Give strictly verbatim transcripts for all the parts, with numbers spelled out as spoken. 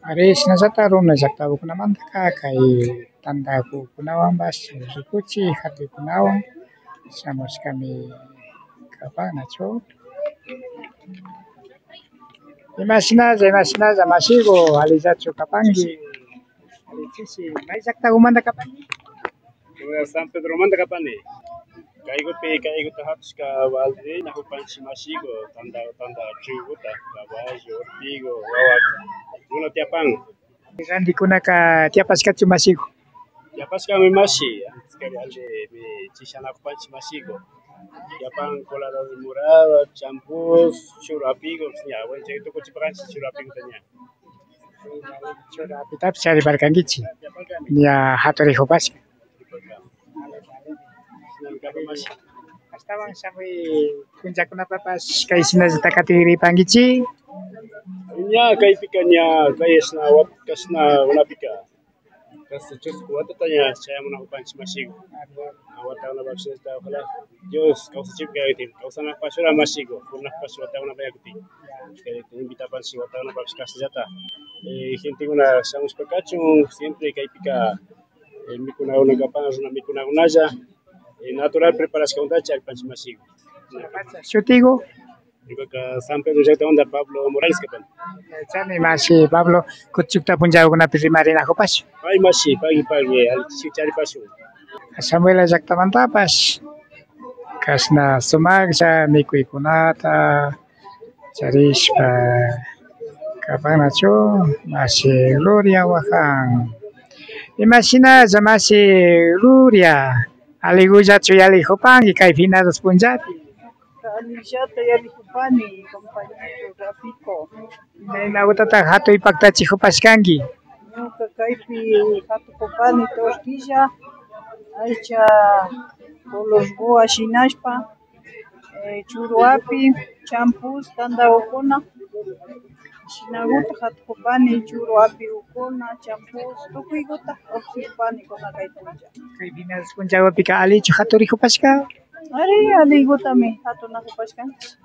Ari, shinallata runa llaktakukunamantaka kay tantakukunawanpash rikuchi, jatuykunawan shamushkami kapan, nachu? Imashinalla, imashinalla, mashiku, alillachu kapanki? Ari, chishi, may llaktakumanta kapanki? San Pedromanta kapani. Kaykupi, kaykuta hatushka Valdirinakupanchik mashiku, tanta, tanta triguta, caballo, ortigo, wawa, runa tiyapan. Rantikunaka tiyapashkachu mashiku? Tiyapashkami mashi, antes kari allimi chishanakupanchik mashiku. Tiyapan colada de morada, champús, churu apigo, ña, bueno, chay tukuchipakanchik churu apiguta ña. Churu apitapish chariparkankichik, ña jaturikupashka. Ashtawan shamuy punllakunapapash kay shinallata katigripankichik. Ña kaypika ña kay ashna wat-, kashna unapika. Casi chusku watata ña chayamunakupanchik mashiku. Watakunapash shinallata, ojalá Dios kawsachipka, kawsanakupashura mashiku, purinakupashura watakunapak kutin. Kayta invitapanchik watakunapash kashnallata. Eh, gentekuna shamushpa kachun, siempre kaypika, eh, mikunakuna kapan, runa mikunakunalla, eh, natural preparashkakunata charipanchik mashiku. Shutiku? Ñukaka San Pedro llaktamanta Pablo Morales kapani. Chani mashi Pablo, kuchukta punllakunapi rimarinakupash. Ay mashi, pagui, pagui, ali chishik charipashun. Samuela llaktamantapash kashna sumaklla mikuykunata charishpa kapanachu, mashi Gloria Wajan. Imashinalla mashi Gloria, aligullachu yalikupanki kay finados punllapi? Alillata yallikupani, compañero Rafico. Imaynagutata jatuy paktachikupashkanki? Ñuka kaypi jatukupani tortilla, aycha color boa shinashpa, eh, churu api, champús, tandagukuna, shinaguta jatukupani, churu apigukuna, champús, tukuyguta ofrecikupani kuna kay punlla. Kay finados punllagupika allichu jaturikupashka? Ari, alligutami jatunakupashkanchik.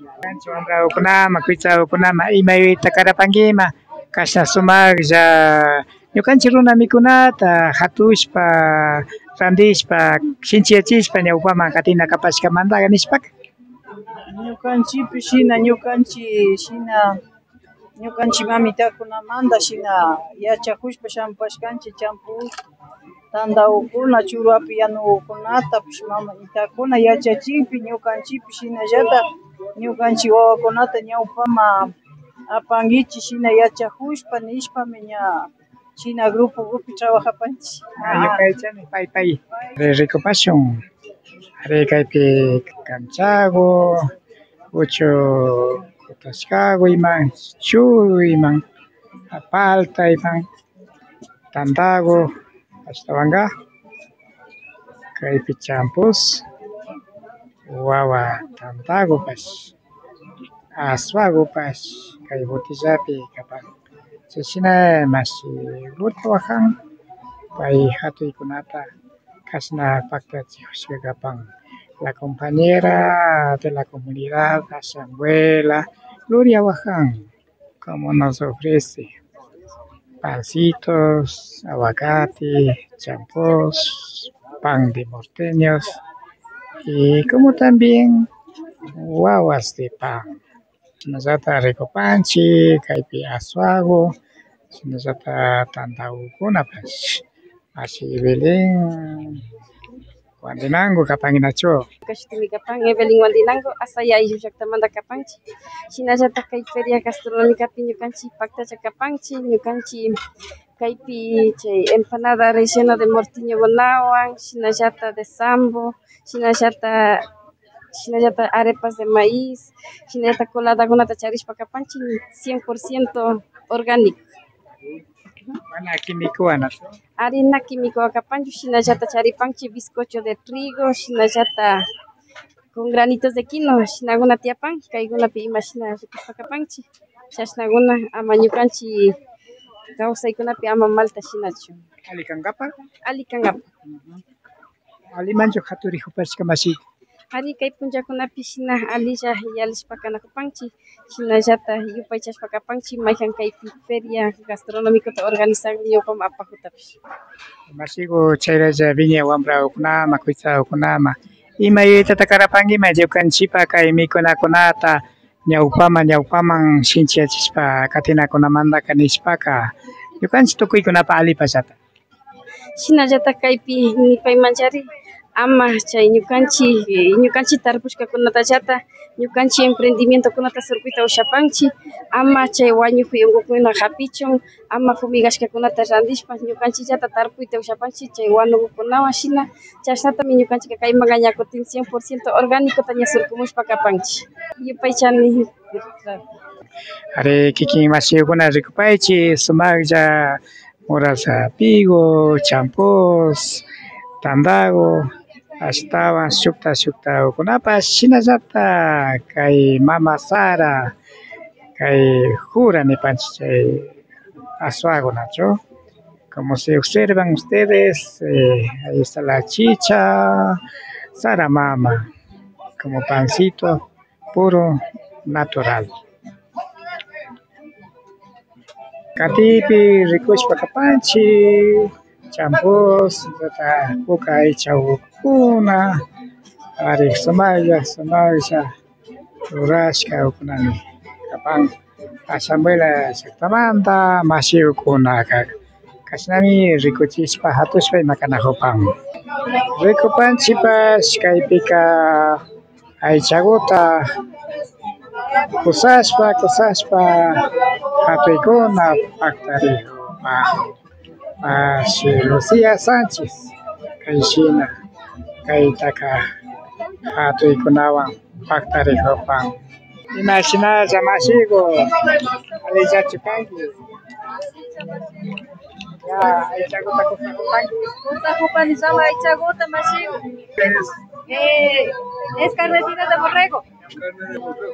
Ñukanchik wambragukunaman, kuytsagukunaman ima yuyayta karapankiman, kashna sumaklla ñukanchik runa mikunata jatushpa, randishpa, shinchiyachishpa ñawpaman katina kapashkamantaka nishpaka. Ñukanchikpi shina, ñukanchik shina, ñukanchik mamitakunamanta shina yachakushpa shamupashkanchik champús, tandagukuna, churu api yanugukunatapash mamitakuna yachachikpi, ñukanchikpi shinallata ñukanchik wawakunata ñawpaman apankichik shina yachakushpa nishpami ña shina grupogupi trabajapanchik. Ñukanchikmi pay pay ri-, rikupashun. Ari kaypi kamchagu, uchu kutashkagu ima, churu ima, palta ima, tandagu, ashtawanka kaypi champús, wawa tandagupash, aswagupash kay botellapi kapan. Chashna mashi Gloria Wajan, pay jatuykunata kashna paktachijushka kapan. La compañera de la comunidad, Samuela Gloria Wajan, como nos ofrece pancitos, aguacate, champús, pan de morteños y como también guaguas de pan. Shinallata rikupanchik, kaypi aswagu, shinallata tandagukunapash. Mashi Evelyn Waldinango kapanki nachu? Ñuka shutimi kapan Evelyn Waldinango, Asaya ayllu llaktamanta kapanchik. Shinallata kay feria gastronómicapi ñukanchik paktacha kapanchik, ñukanchik kaypi chay empanada rellena de mortiñogunawan, shinallata de sambo, shinallata, shinallata arepas de maíz, shinallata coladagunata charishpa kapanchik cien por ciento orgánico. Mana químicowan nachu? Ari, na químicowan kapanchu, shinallata charipanchik bizcocho de trigo, shinallata con granitos de quinoa, shinaguna tiyapan, kaygunapi imashina rikushpa kapanchik, chashnaguna ama ñukanchik kawsaykunapi ama malta shinachu. Alli kankapak? Alli kankapak. Ujú. Allimanchu jaturikupashka mashi? Ari, kay punllakunapi shina allilla yallishpa kanakupanchik, Shinallata yupaychashpa kapanchi mayjan kaypi feria gastronómicota organizan ñawpaman apajutapish. Mashiku, chayralla wiñay wambrakunaman, kuytsakunaman ima yuyaytata karapankiman ñukanchipa kay mikunakunata ñawpaman, ñawpaman shinchiyachishpa katinakunamantaka nishpaka, ñukanchi tukuykunapa allipallata. Shinallata kaypi nipaymanchari, ama chay ñukanchi, ñukanchi tarpushkakunatallata, ñukanchi emprendimientokunata surkuyta ushapanchi, ama chay wañukuy unkukuna hapichun, ama fumigashkakunata randishpa, ñukanchillata tarpuyta ushapanchi chay wanukukunawan shina. Chashnatami ñukanchika kaymanka ña kutin cien por ciento orgánicota ña surkumushpa kapanchi. Yupaychani. Ari, kikin mashikuna rikupaychi, sumaklla murasa pigo, champús, tandago, ashtawan shukta shuktakunapash, shinallata kay mama sara, kay jura nipanchik chay aswakuna, nachu. Como si observan ustedes, eh, ahí está la chicha, sara mama, como pancito, puro natural. Katipi rikushpa kapanchi, champús, puka aychakuna, ari sumaklla, sumaklla rurashka ukunami kapan. Ashamuela llaktamanta mashikunaka kashnami rikuchishpa hatushpa ima kanakupan. Rikupanchipash kaypika aychakuta kusashpa, kusashpa, hatuykuna paktarikupan. Mashi Lucía Sánchez, kayshina, kaytaka hatuykunawan paktarikupan. Imashinalla mashiku, allillachu kanki? Ya, aychakuta kusakupanki. Kusakupani sama aychakuta mashiku. Eh, es carnecita de borrego.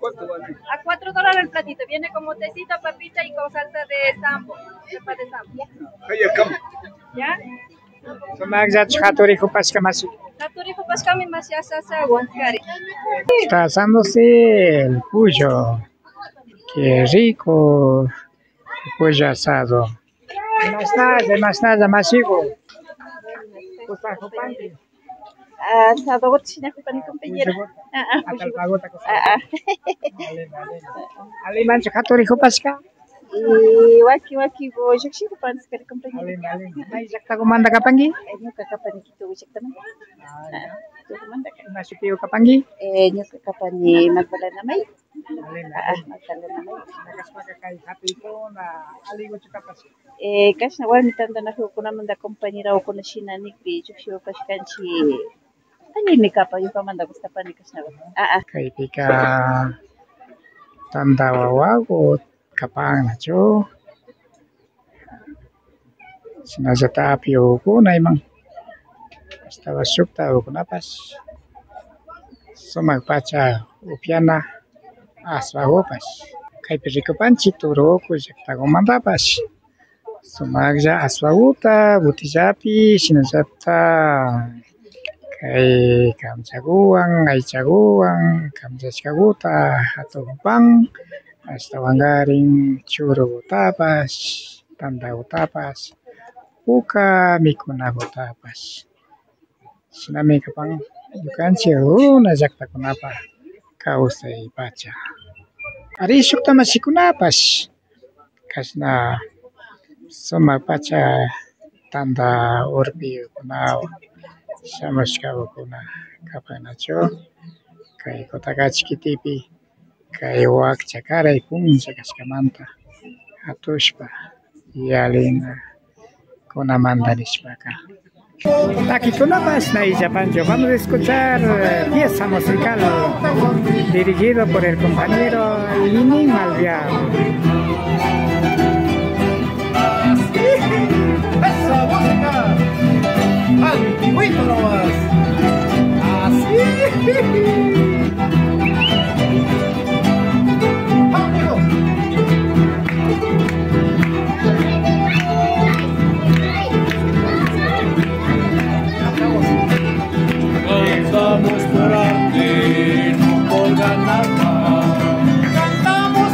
¿Cuánto vale? A cuatro dólares el platito. Viene como tecito, papita y con salsa de sambo. Sopa de sambo. ¿Ya? Sumakllachu haturikupashka mashi? Haturikupashkami mashi asha ashawan kari. Está asándose el pollo. Qué rico. Pollo asado. Imashnalla, imashnalla mashiku. Kusakupanki. Asadoguta shinakupani, compañera. Pollo. Ah, ah, pollo. Atalpaguta kusakupanki. Ah, ah. Alli, alli. Allimanchu haturikupashka? Y waki, waki, llukshikupani kari, compañera. Alli, alli. May llaktakumanta kapanki? Eh, ñuka kapani Quito llaktamanta. Ah, ya. Quitokumanta kani. Ima shutiku kapanki? Eh, ñuka kapani Magdalena May. Alli, ah, alli. Magdalena May. Shina kashpaka kay hatuykuna alliguchu kapash? Eh, kashna warmi tantanakukunamanta compañerakuna shina nikpi llukshikupashkanchi. Allimi kapan, ñukamanta gustapani kashna. Ah, ah. Kaypika tanta wawaku kapan, nachu. Shinallata apiukuna iman. Ashtawan shuktakunapash. Sumak pacha upiana aswakupash. Kaypi rikupanchi Turuku llaktakumantapash. Sumaklla aswakuta botellapi, shinallata kay kamchakuwan, aychakuwan kamchashkakuta hatukupan, ashtawankarin churukutapash, tantakutapash, puka mikunakutapash. Shinami kapan ñukanchik runa llaktakunapa kawsay pacha. Ari, shukta mashikunapash kashna sumak pacha tanta urpikunawan shamushkakuna kapan, nachu. Kay Cotacachi kitipi kay wakcha karay punlla kashkamanta hatushpa yalinakunamanta nishpaka. Takikunapash na illapanchu. Vamos a escuchar, eh, pieza musical dirigido por el compañero Linin Malviar. Esa música, antiguito nomás. Así. Cantamos por arte, no por ganar más. Cantamos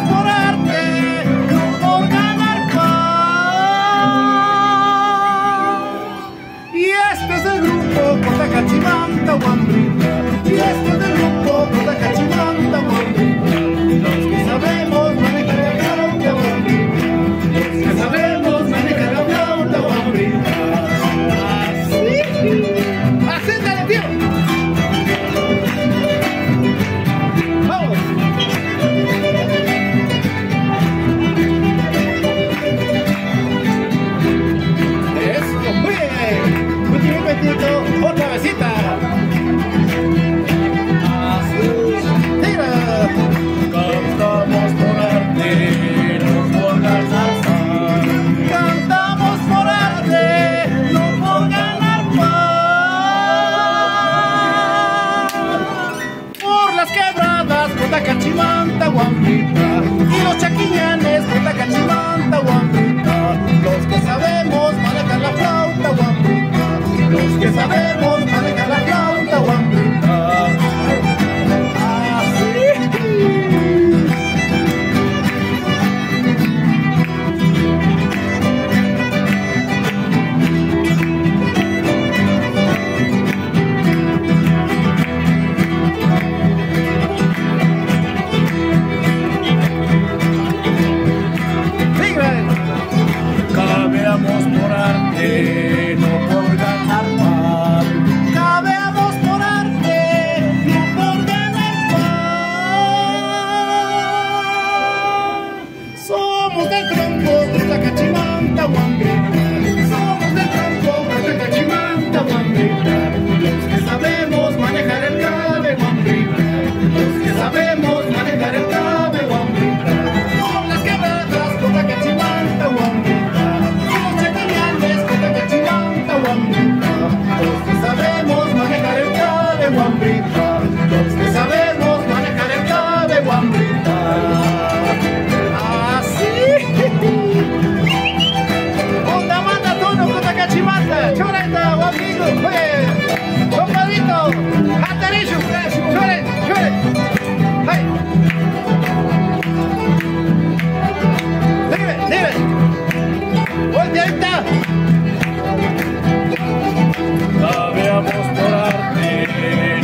Trabajamos por arte,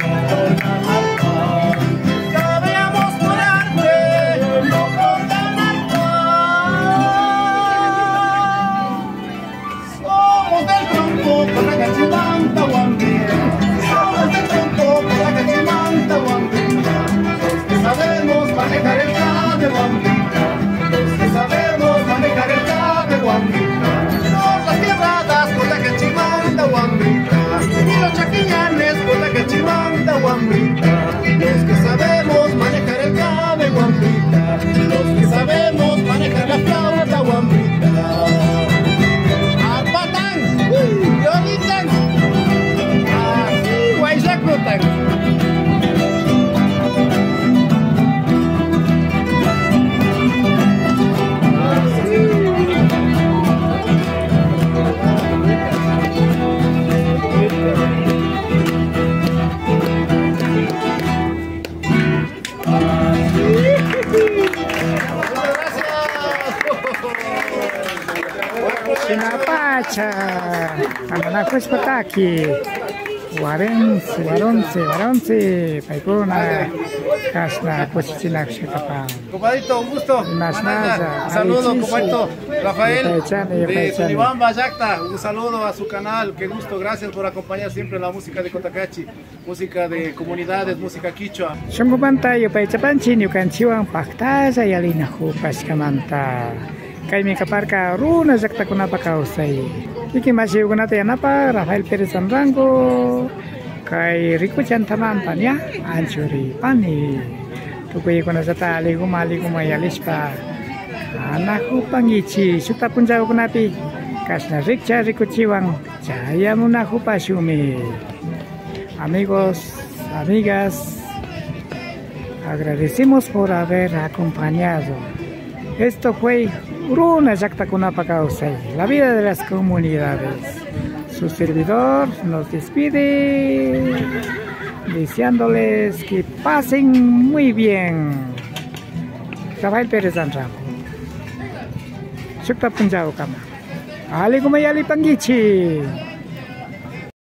no por ganar pan. Trabajamos por arte, no por ganar pan. Somos del tronco, Cotacachi, Huampita. Somos del tronco, Cotacachi, Huampita. Los que sabemos manejar el cabe, Huampita. Los que sabemos manejar el cabe, Huampita. Por las quebradas, Cotacachi, Huampita. Y los chaquiñanes, Cotacachi, Huampita. Los que sabemos manejar el cabe, Huampita. Los que sabemos manejar la flauta, Huampita. Apatan, uy, yoritan. Así, wayllakutan. Shinapacha, anakushpa taki. Warense, warense, warense, paykuna kashna kushichinakushkapan. Compadrito, un gusto. Imashnalla, saludo, compadrito Rafael, yupaychani, de yupaychani. Suribamba, Llacta. Un saludo a su canal. Qué gusto, gracias por acompañar siempre la música de Cotacachi, música de comunidades, música quichua. Shunkumanta yupaychapanchi ñukanchiwan paktalla yallinakupashkamanta. Kaymi kaparka runa llaktakunapa kawsay. Kikin mashiyukunata yanapak Rafael Pérez Anrango. Kay rikuchantamanta ña anchuripani. Tukuykunallata aliguman aliguman yallishpa anakupankichi shukta punllakunapi. Kashna rikcha rikuchiwan chayamunakupashunmi. Amigos, amigas, agradecemos por haber acompañado. Esto fue Runa Llaktakunapa Kawsay, la vida de las comunidades. Su servidor nos despide deseándoles que pasen muy bien. Rafael Pérez Anrango. Shukta punllakukama. Aliguman yallipankichi.